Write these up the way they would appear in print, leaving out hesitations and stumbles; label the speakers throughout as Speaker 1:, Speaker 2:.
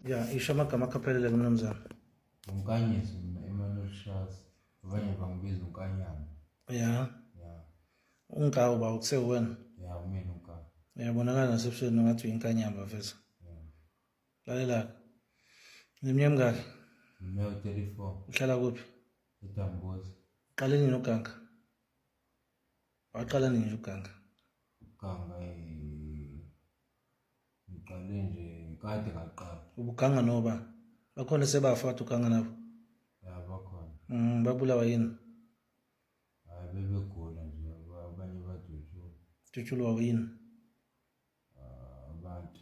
Speaker 1: Ya, isho amagama akho aphelele mnumzane.
Speaker 2: Unkanyezi mina Emmanuel Shasi. Abanye bangibiza uNkanyana.
Speaker 1: Ya.
Speaker 2: Ya.
Speaker 1: Unkawu ba ukusewena.
Speaker 2: Ya umina uNkawu.
Speaker 1: Uyabonakala nasebusweni ngathi uyinkanyamba vese.
Speaker 2: Ya.
Speaker 1: Lalela. Neminyaka emingaki?
Speaker 2: Mina 34.
Speaker 1: Uhlala kuphi?
Speaker 2: eDamboza.
Speaker 1: Uqale nini uganga? Waqala nini nje uganga?
Speaker 2: Uganga ngiqale nje kade ngaqala.
Speaker 1: Ubuganga noba? Bakhona sebafa kade uganga nabo?
Speaker 2: Ya bakhona.
Speaker 1: Babulawa yini?
Speaker 2: Hayi bebegula nje abanye badutshulwa.
Speaker 1: Dutshulwa yini?
Speaker 2: Abantu.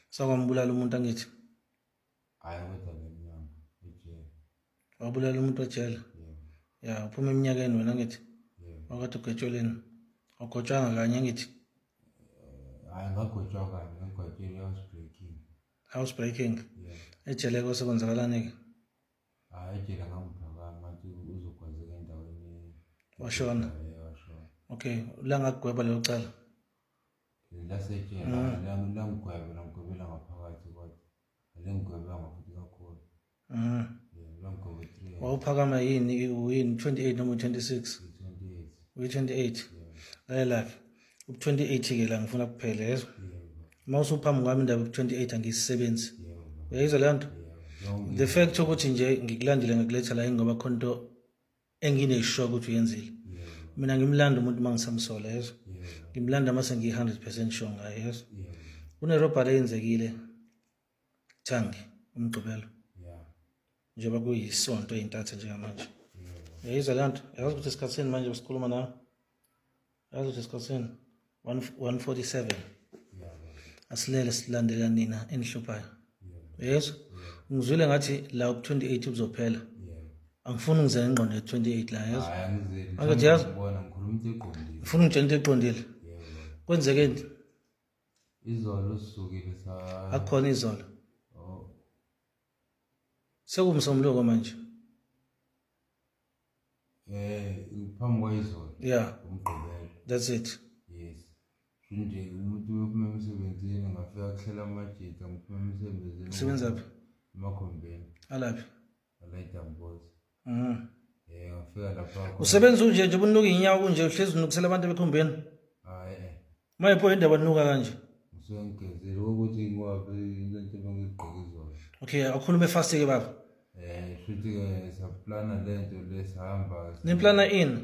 Speaker 1: Sakwambulala umuntu angithi?
Speaker 2: Hayi kodwa ngenyanga ejele.
Speaker 1: Wabulala umuntu ejele?
Speaker 2: Yebo.
Speaker 1: Ya, uphuma eminyakeni wena angithi?
Speaker 2: Yebo.
Speaker 1: Wakade ugwetshelweni. Awugwetshwanga kanye angithi?
Speaker 2: Hayi ngagwetshwa kanye, ngagwetshelwa house breaking.
Speaker 1: House breaking?
Speaker 2: Yebo.
Speaker 1: Ejele kwase kwenzakalani-ke?
Speaker 2: Hayi ejele ngangiphakama ngathi uzogwazeka endaweni.
Speaker 1: Washona?
Speaker 2: Yebo, washona.
Speaker 1: Okay, langakugweba lelo cala?
Speaker 2: Lasejele, langigweba, langigwebela ngaphakathi kodwa. Alingigwebanga futhi kakhulu. Yebo, langigweba 3 years.
Speaker 1: Wawuphakama yini, uyini 28 noma 26?
Speaker 2: 28.
Speaker 1: Uyi-28? Lalela-ke, u-28-ke la ngifuna kuphele yezwa.
Speaker 2: Yebo.
Speaker 1: Uma usuphambi kwami indaba yoku-28 angiyisebenzi.
Speaker 2: Yebo.
Speaker 1: Uyayizwa leyo nto?
Speaker 2: Yebo.
Speaker 1: The fact ukuthi nje ngikulandile ngakuletha la ingoba khona into enginesure ukuthi uyenzile.
Speaker 2: Yebo.
Speaker 1: Mina ngimlanda umuntu uma ngisamsola yezwa.
Speaker 2: Yebo.
Speaker 1: Ngimlanda uma sengiyi-100% sure ngaye yezwa.
Speaker 2: Yebo.
Speaker 1: Kunerobhari eyenzekile Thangi uMgqibelo.
Speaker 2: Yeah.
Speaker 1: Njengoba kuyisonto eyintatha njengamanje.
Speaker 2: Yebo.
Speaker 1: Uyayizwa leyo nto? Yazi ukuthi esikhathini manje sikhuluma nawe. Yazi ukuthi esikhathini 1:47.
Speaker 2: Yeah.
Speaker 1: Asilele silandela nina enihluphayo.
Speaker 2: Yebo.
Speaker 1: Uyezwa? Ngizwile ngathi la ku-28 kuzophela.
Speaker 2: Yebo.
Speaker 1: Angifuni ungizele ingqondo ye-28 la yezwa.
Speaker 2: Hayi angizeli.
Speaker 1: Angithi yazi?
Speaker 2: Ngibona ngikhuluma into eqondile.
Speaker 1: Ngifuna ungitshela into eqondile.
Speaker 2: Yebo.
Speaker 1: Kwenzekeni?
Speaker 2: Izolo sisukile sa
Speaker 1: Akukhona izolo.
Speaker 2: Oh.
Speaker 1: Sekumsombuluko manje.
Speaker 2: Phambi kwayizolo.
Speaker 1: Yeah.
Speaker 2: Umgqibelo.
Speaker 1: That's it.
Speaker 2: Yes. Nje umuntu uyophuma emsebenzini ngafika kuhlela amajita ngiphuma emsebenzini.
Speaker 1: Usebenza phi?
Speaker 2: Emakhombeni.
Speaker 1: Alaphi?
Speaker 2: Ala eDamboza. Ngafika lapha.
Speaker 1: Usebenza unje nje ubunuka inyawo kunje uhlezi unukisela abantu ebekhombeni.
Speaker 2: Hayi.
Speaker 1: Manje pho indaba nuka kanje.
Speaker 2: Ngisuke ngigezile ukuthi ngwaphi into ebengigqoke izolo.
Speaker 1: Okay, awukhulume fast ke baba.
Speaker 2: Futhi ke saplana lento lesihamba.
Speaker 1: Niplana ini?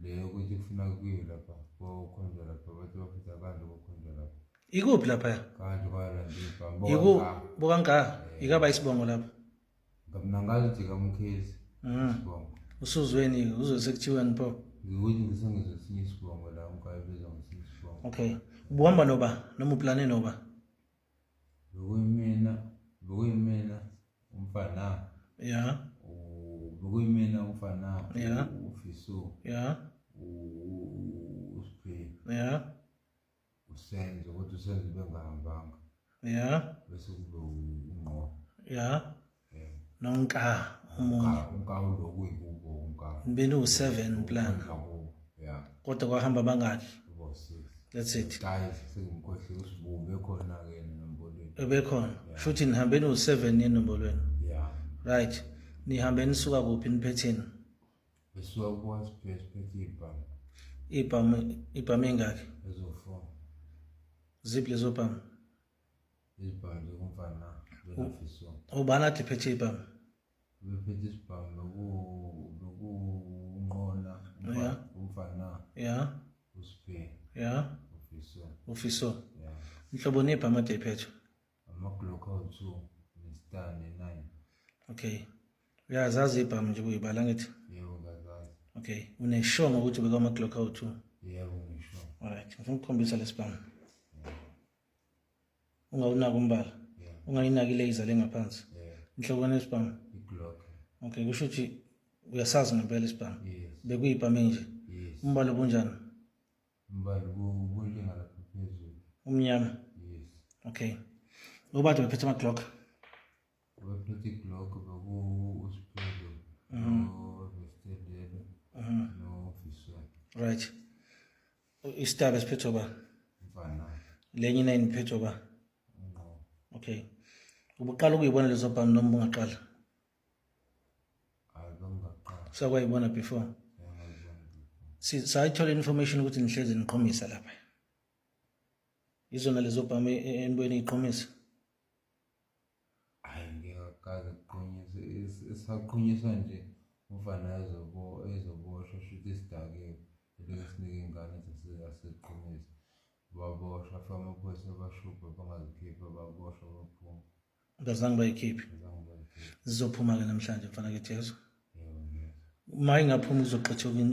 Speaker 2: Le ukuthi kufuna kuyiwe lapha, kokhonjwa lapha, bathi bafisa kanje kokhonjwa lapha.
Speaker 1: Ikuphi lapha?
Speaker 2: Kanje kwalanda ibhambo.
Speaker 1: Iku bokanka, ikaba isibongo lapha.
Speaker 2: Mina ngazi ukuthi kaMkhezi. Isibongo.
Speaker 1: Usuzweni uzwe sekuthiweni pho?
Speaker 2: Ngikuthi ngisengizwe esinye isibongo la umkayibiza ngesinye isibongo.
Speaker 1: Okay. Ubuhamba noba noma uplane noba?
Speaker 2: Bekuyimina umfana.
Speaker 1: Yeah.
Speaker 2: Bekuyimina umfana.
Speaker 1: Yeah.
Speaker 2: Ufiso.
Speaker 1: Yeah.
Speaker 2: Usiphe.
Speaker 1: Yeah.
Speaker 2: Usenzo kodwa usenzo bengahambanga.
Speaker 1: Yeah.
Speaker 2: Bese kube ungqo.
Speaker 1: Yeah. Nonka omunye.
Speaker 2: Unka lokuyikubo unka.
Speaker 1: Nibeni u7 plan.
Speaker 2: Yeah.
Speaker 1: Kodwa kwahamba bangaki?
Speaker 2: About 6.
Speaker 1: That's it.
Speaker 2: Guys, sengimkhohliwe usibumbe khona ke enombolweni.
Speaker 1: Ebekhona. Shuthi nihambe no7 enombolweni.
Speaker 2: Yeah.
Speaker 1: Right. Nihambe nisuka kuphi niphetheni?
Speaker 2: Besuka kuWasiphe siphethe ibhamu.
Speaker 1: Ibhamu engaki?
Speaker 2: Ezo4.
Speaker 1: Ziphi lezo bhamu?
Speaker 2: Izibhamu zokumfana benafiso.
Speaker 1: Ubani athi phethe ibhamu?
Speaker 2: Bephethe isibhamu bekunqona umfana.
Speaker 1: Yeah.
Speaker 2: Usiphe.
Speaker 1: Yeah.
Speaker 2: Ufiso.
Speaker 1: Ufiso.
Speaker 2: Yeah.
Speaker 1: Inhlobo nebhamu ade iphethe?
Speaker 2: Ama-Glock awu-2 ne-Star ne-9.
Speaker 1: Okay. Uyazazi ibhamu nje kuyibala ngithi?
Speaker 2: Yebo ngazazi.
Speaker 1: Okay. Unesure ngokuthi bekama-Glock awu-2?
Speaker 2: Yebo ngisho.
Speaker 1: Alright. Ngifuna ukukhombisa lesibhamu. Ungawunaki umbala. Ungayinaki laser lengaphansi. Inhlobo nesibhamu?
Speaker 2: I-Glock.
Speaker 1: Okay, kusho ukuthi uyasazi ngempela isibhamu.
Speaker 2: Yes.
Speaker 1: Bekuyibhamu nje.
Speaker 2: Yes.
Speaker 1: Umbala obunjani?
Speaker 2: Umbala ubunjenga lapha phezulu.
Speaker 1: Umnyama.
Speaker 2: Yes.
Speaker 1: Okay. Ubade bephethe ama-Glock?
Speaker 2: Bephethe i-Glock beku uSiphiwe. No Vestelelo. No Fiso.
Speaker 1: Right. Isitaba esiphethwe ba?
Speaker 2: Mfana.
Speaker 1: Lenye 9 iphethwe ba?
Speaker 2: Ngqo.
Speaker 1: Okay. Ubuqala ukuyibona lezo bhamu noma ubungaqala?
Speaker 2: Hayi, bengingaqala.
Speaker 1: Sakwayibona before?
Speaker 2: Ngayibona before.
Speaker 1: Sayithola information ukuthi nihlezi niqhumisa lapha. Izona lezo bhamu enibweni iqhumisa.
Speaker 2: Hayi, ngeke akaze kuqhunyiswe, isaqhunyiswa nje umfana ezoboshwa, shuthi isidakiwe elokhu sinike ingane ethi asiqhumise. Baboshwa, afika amaphoyisa abashubha bangazikhipha, baboshwa baphuma.
Speaker 1: Abazange bayikhiphe.
Speaker 2: Azange bazikhiphe.
Speaker 1: Zizophuma-ke namhlanje mfana kithi, yezwa?
Speaker 2: Yebo, ngiyezwa.
Speaker 1: Uma ingaphumi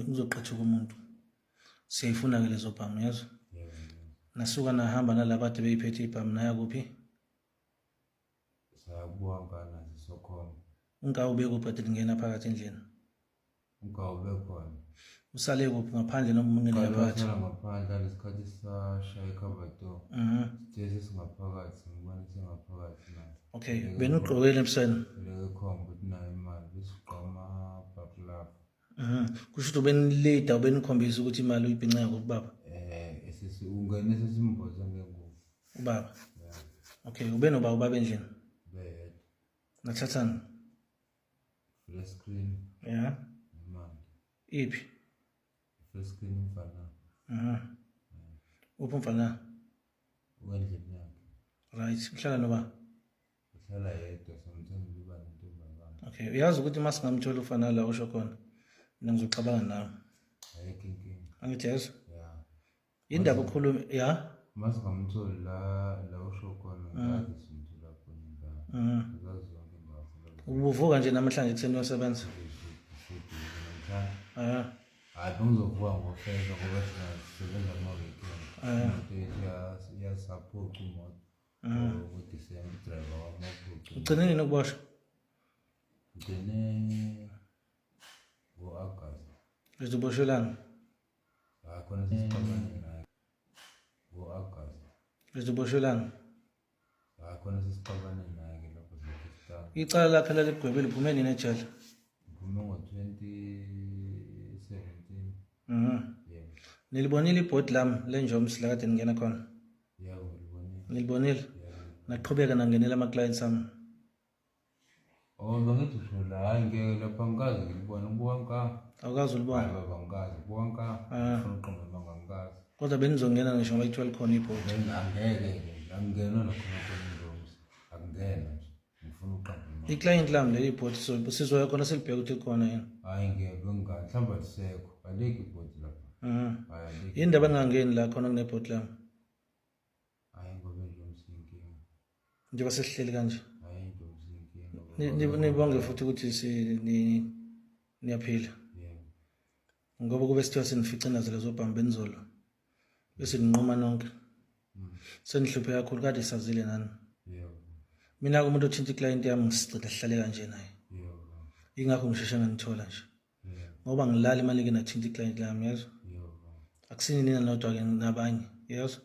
Speaker 1: kuzoqethuka umuntu. Siyayifuna-ke lezo bhamu, yezwa?
Speaker 2: Yebo, ngiyezwa.
Speaker 1: Nasuka nahamba nalaba ade beyiphethe ibhamu, naya kuphi?
Speaker 2: Sayakubuka nazo sokhomba.
Speaker 1: Unkawu ubekuphi kade ningena phakathi endlini?
Speaker 2: Unkawu bekhona.
Speaker 1: Usale kuphi, ngaphandle noma ungene
Speaker 2: Qala
Speaker 1: ngaphakathi?
Speaker 2: wasala ngaphandle lesikhathi sashaya icover door. Sithe sesingaphakathi, ngibona sengaphakathi naye.
Speaker 1: Okay, benugqokile ebusweni?
Speaker 2: Eleke khomba ukuthi nayo imali besigqoka amabhaklava.
Speaker 1: Kusho ukuthi ubenilida, ubenikhombisa ukuthi imali uyibhinca kuphi baba?
Speaker 2: Esisi ungene sesimboze ngengubo.
Speaker 1: Ubaba.
Speaker 2: Yeah.
Speaker 1: Okay, ubenobaba ubaba endlini?
Speaker 2: Beyedwa.
Speaker 1: Nathathani?
Speaker 2: Flat screen.
Speaker 1: Yeah.
Speaker 2: Imali.
Speaker 1: Iphi?
Speaker 2: Flat screen umfana.
Speaker 1: Uphi umfana?
Speaker 2: Wendlini yakhe.
Speaker 1: Right, uhlala noba?
Speaker 2: Uhlala yedwa, sometimes uba nentombazane.
Speaker 1: Okay, uyazi ukuthi uma singamthola ufana la usho khona, mina ngizoxabana nawe.
Speaker 2: Ayikho inkinga.
Speaker 1: Angithi yezo?
Speaker 2: Yeah.
Speaker 1: Indaba okhuluma, ya?
Speaker 2: Uma singamtholi la usho khona, ngazi simthola khona indawo. Ngazi zonke indawo.
Speaker 1: Ubuvuka nje namhlanje ekuseni uyosebenza?
Speaker 2: Namhlanje. Hayi, bengizovuka ngofeza ngoba sisebenza kuma-weekend. Imoto yethu iyasaphuca imoto. NgoDisemba udrayiva wami waphuca.
Speaker 1: Ugcine nini ukuboshwa?
Speaker 2: Ngigcine ngo-Agasti.
Speaker 1: Uzoboshelana?
Speaker 2: Hayi, khona sesixabane naye. Ngo-Agasti.
Speaker 1: Uzoboshelana?
Speaker 2: Hayi, khona sesixabane naye-ke lapho sekhistana.
Speaker 1: Icala lakhe laligwebile, uphume nini ejele?
Speaker 2: Ngiphume ngo-2017. Yebo.
Speaker 1: Nilibonile ibhodi lami lenjomsi la kade ningena khona?
Speaker 2: Yebo, ngilibonile.
Speaker 1: Nilibonile?
Speaker 2: Yebo.
Speaker 1: Naqhubeka nangenela ama-clients ami.
Speaker 2: Oh, bengithi usho la, hayi ngeke lapha angikaze ngilibone, ngibuka nka.
Speaker 1: Awukaze ulibone?
Speaker 2: Hayi baba, angikaze, ngibuka nka. Ngifuna uqamba amanga, angikaze.
Speaker 1: Kodwa benizongena ngisho ngoba kuthiwa likhona ibhodi.
Speaker 2: Angeke nje, angingenwa nakhona khona injomsi. Akungena nje, ngifuna uqamba amanga.
Speaker 1: I-client lami leli ibhodi, sizoya khona silibheke ukuthi likhona yini.
Speaker 2: Hayi ngeke, bengingazi, mhlawumbe alisekho, alikho ibhodi lapha. Hayi alikho.
Speaker 1: Yini ndaba ningangeni la khona kunebhodi lami?
Speaker 2: Hayi ngoba injomsi inkinga.
Speaker 1: Njengoba sesihleli kanje.
Speaker 2: Hayi injomsi inkinga.
Speaker 1: Nibonge futhi ukuthi niyaphila.
Speaker 2: Yebo.
Speaker 1: Ngoba kube sithiwa sinifice nazo lezo bhamu benizolo. Bese ninquma nonke. Senihluphe kakhulu kade sazile nani.
Speaker 2: Yebo.
Speaker 1: Mina umuntu othinta iclient yami ngisigcina sihlale kanje naye.
Speaker 2: Yebo.
Speaker 1: Ingakho ngisheshe nganithola nje.
Speaker 2: Yebo.
Speaker 1: Ngoba ngilala imali ke nathinta iclient yami, yezwa?
Speaker 2: Yebo.
Speaker 1: Akusini nina nodwa ke nabanye, yezwa?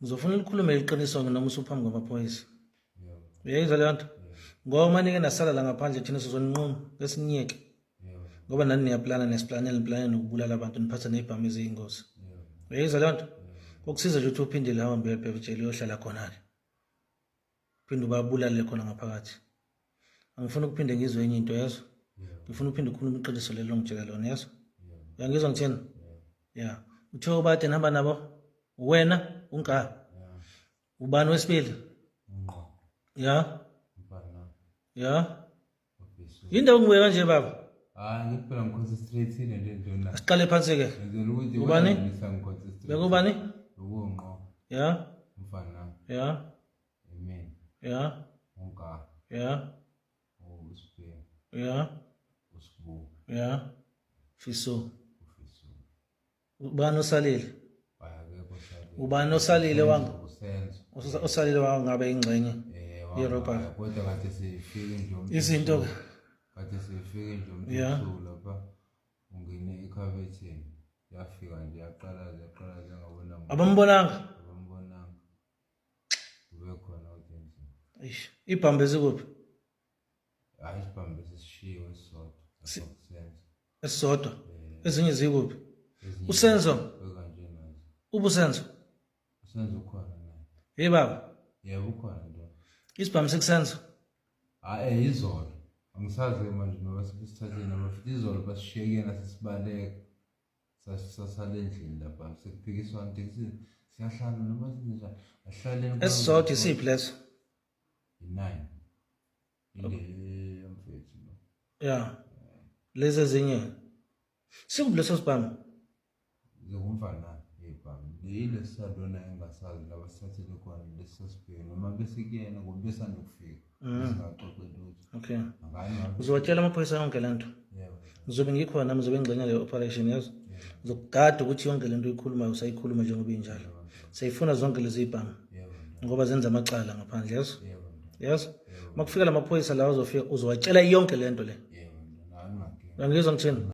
Speaker 1: Ngizofuna ukukhuluma iqiniso noma usuphambi kwamaphoyisa.
Speaker 2: Yebo.
Speaker 1: Uyayizwa leyo nto? Ngoba uma nike nasala la ngaphandle thina sizoninquma besinyeke.
Speaker 2: Yebo.
Speaker 1: Ngoba nani niyaplana, nesiplana, niplana nokubulala abantu, niphatha nezibhamu eziyingozi.
Speaker 2: Yebo.
Speaker 1: Uyayizwa leyo nto? Kokusiza nje ukuthi uphinde la uhambe uyobhebhejela uyohlala khona-ke. Uphinde ubabulale khona ngaphakathi. Angifuni ukuphinde ngizwe enye into, yezwa?
Speaker 2: Yebo.
Speaker 1: Ngifuna uphinde ukhulume iqiniso lelo ngitshela lona, yezwa?
Speaker 2: Yebo.
Speaker 1: Uyangizwa ngithini? Yeah. Uthe ubade nihamba nabo? Wena unka.
Speaker 2: Yeah.
Speaker 1: Ubani wesibili?
Speaker 2: Ngqo.
Speaker 1: Yeah.
Speaker 2: Mfana.
Speaker 1: Yeah.
Speaker 2: Ubhisu.
Speaker 1: Yini ngibuye kanje baba?
Speaker 2: Hayi ngithi phela ngiconcentrate-ile le nto na.
Speaker 1: Asiqale phansi ke.
Speaker 2: Ngenzela ukuthi
Speaker 1: Ubani?
Speaker 2: wena ngisa ngiconcentrate.
Speaker 1: Bekubani?
Speaker 2: Bekungqo.
Speaker 1: Yeah.
Speaker 2: Mfana.
Speaker 1: Yeah.
Speaker 2: Amen.
Speaker 1: Yeah.
Speaker 2: Unka.
Speaker 1: Yeah.
Speaker 2: Usiphe.
Speaker 1: Yeah.
Speaker 2: Usibu.
Speaker 1: Yeah. Fiso.
Speaker 2: Ufiso.
Speaker 1: Ubani osalile?
Speaker 2: Akekho osalile.
Speaker 1: Ubani osalile wanga?
Speaker 2: Usenzo.
Speaker 1: Osalile wangabe ingxenye. Yeropa.
Speaker 2: Kodwa kade sifike nje umuntu.
Speaker 1: Izinto
Speaker 2: Kade sifike nje umuntu
Speaker 1: Yeah.
Speaker 2: ebusuku lapha ungene ekhabetheni. Yafika nje yaqalaza yaqalaza ngabona muntu.
Speaker 1: Abambonanga.
Speaker 2: Abambonanga. Ube khona kodwa endlini.
Speaker 1: Eish, ibhambe zikuphi?
Speaker 2: Hayi isibhambe sesishiwe esisodwa. Senzo.
Speaker 1: Esisodwa. Ezinye zikuphi?
Speaker 2: Ezinye
Speaker 1: Usenzo,
Speaker 2: bekanje nazo.
Speaker 1: ubusenzo.
Speaker 2: Usenzo ukhona naye.
Speaker 1: Hey baba,
Speaker 2: Yebo ukhona nto.
Speaker 1: Isibhamu sikusenzo.
Speaker 2: Hhayi izolo. Angisazi-ke manje noma sebesithathile noma futhi izolo basishiye kuyena sesibaleka. Sasala endlini lapha sekuphikiswana tekisini siyahlala noma sinjani asihlaleni.
Speaker 1: Esisodwa isiphi leso?
Speaker 2: I-9. Ile yomfethu lo.
Speaker 1: Ya. Lezi ezinye. Sikuphi leso sibhamu?
Speaker 2: Zikumfana ibhamu. Leli salona engasazi laba sithathele khona leso sibheke noma bese kuyena ngoba besanda kufika. Singaxoxi lutho.
Speaker 1: Okay.
Speaker 2: Angani ngabe.
Speaker 1: Uzowatshela amaphoyisa yonke lento.
Speaker 2: Yebo.
Speaker 1: Ngizobe ngikhona nami ngizobe ngingxenye le operation yazo. Ngizokugada ukuthi yonke lento oyikhulumayo usayikhuluma njengoba injalo. Siyifuna zonke lezi zibhamu
Speaker 2: Yebo.
Speaker 1: ngoba zenza amacala ngaphandle yazo.
Speaker 2: Yebo.
Speaker 1: Yazo. Makufika lamaphoyisa la uzofika uzowatshela yonke lento le.
Speaker 2: Yebo. Nami ngakhe.
Speaker 1: Uyangizwa ngithini?